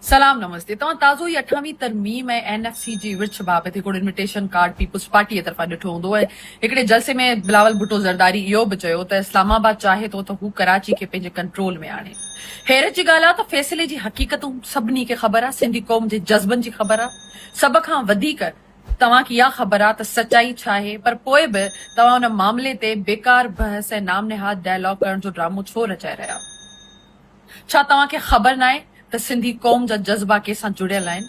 سلام نمستي توهان تازو ئي اٺاويهين ترميم ۽ اين ايف سي جي ورڇ بابت هڪڙو انويٽيشن ڪارڊ پيپلز پارٽيء طرفان ڏٺو هوندو ۽ هڪڙي جلسي ۾ بلاول ڀٽو زرداري اهو به چيو ته اسلام آباد چاهي ٿو ته هو ڪراچي کي پنهنجي ڪنٽرول ۾ آڻي. حيرت جي ڳالهه آهي ته فيصلي جي حقيقتون سڀني کي خبر آهي، سنڌي قوم جي جذبن جي خبر آهي، سڀ کان وڌيڪ توهان کي اها خبر آهي ته سچائي ڇا آهي پر پوء به توهان ان معاملي تي بيڪار بحث ۽ نام نهاد ڊائلاگ ڪرڻ جو ڊرامو ڇو رچائي رهيا آهيو؟ ڇا توهان کي خبر ناهي ته سنڌي قوم جا جذبا ڪنهن سان جڙيل آهن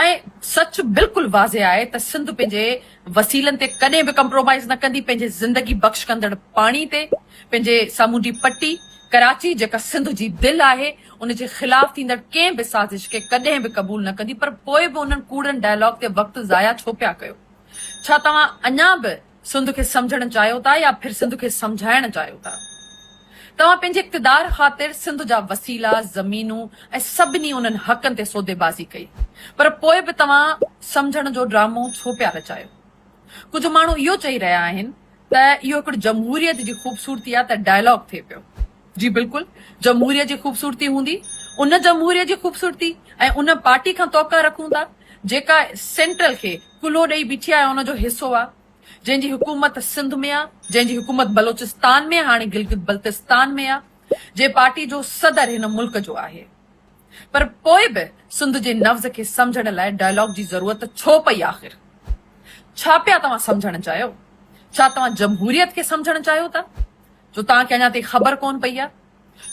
۽ سچ بلڪل واضح آهي ته سنڌ پنهنجي وسيلن تي ڪڏهن به ڪمپرومائيز نه ڪندي پنهنجي زندگي بخش ڪندڙ پاڻي تي پنهنجي سامونڊي پٽي ڪراچي جيڪا سنڌ جي دل آهي ان جي خلاف ٿيندڙ ڪنهن به سازش کي ڪڏهن به قبول نه ڪندي پر پوء به انهن ڪوڙن ڊائلاگ تي وقت ضايع ڇو پيا ڪيو ڇا توهان اڃا به سنڌ کي سمجهڻ چاهيو ٿا يا ڦر سنڌ کي سمجهائڻ چاهيو ٿا؟ توهان پنهنجي اقتدار خاطر سنڌ جا وسيلا، زمينون ۽ سڀني انهن حقن تي سوديبازي ڪئي پر پوء به توهان سمجهڻ جو ڊرامو ڇو پيا رچايو؟ ڪجهه ماڻهو اهو چئي رهيا آهن ته اهو هڪڙو جمهوريت جي خوبصورتي آهي ته ڊائلاگ ٿئي پيو. جي بلڪل جمهوريت جي خوبصورتي هوندي ان جمهوريت جي خوبصورتي ۽ ان پارٽي کان توقع رکون ٿا جيڪا سينٽرل کي ڪلهو ڏئي بيٺي آهي ان جو حصو آهي جنهن جي حڪومت سنڌ ۾ آهي جنهن جي حڪومت بلوچستان ۾ هاڻي گلگت بلتستان ۾ آهي جنهن پارٽي جو صدر هن ملڪ جو آهي پر پوء به سنڌ جي نبض کي سمجهڻ لاء ڊائلاگ جي ضرورت ڇو پئي آخر ڇا پيا توهان سمجهڻ چاهيو ڇا توهان جمهوريت کي سمجهڻ چاهيو ٿا جو توهان کي اڃا تائين خبر ڪونه پئي آهي؟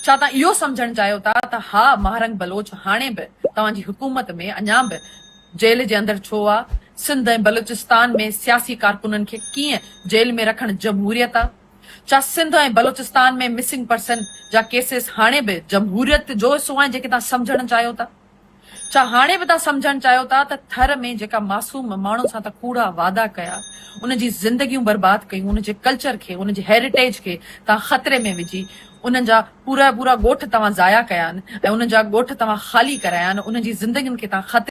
ڇا توهان اهو سمجهڻ چاهيو ٿا ته ها ماهرنگ بلوچ هاڻي به توهان جي حڪومت ۾ اڃا به جيل جي اندر ڇو آ؟ سنڌ ۽ بلوچستان ۾ سياسي ڪارڪنن کي ڪيئن جيل ۾ رکڻ جمهوريت آ؟ ڇا سنڌ ۽ بلوچستان ۾ مسنگ پرسن جا ڪيسز هاڻي به جمهوريت جو حصو آهن جيڪي توهان سمجهڻ چاهيو ٿا؟ ڇا هاڻي به توهان سمجهڻ چاهيو ٿا ته ٿر ۾ جيڪا معصوم ماڻهن سان ته ڪوڙا وعدا ڪيا، انهن جي زندگيون برباد ڪيون، انهن جي ڪلچر کي، انهن جي هيريٽيج کي توهان خطري ۾ وجهي انهن جا پورا پورا ڳوٺ توهان ضايع ڪيا آهن ۽ انهن جا ڳوٺ توهان خالي ڪرايا آهن، انهن جي زندگين کي توهان خطري.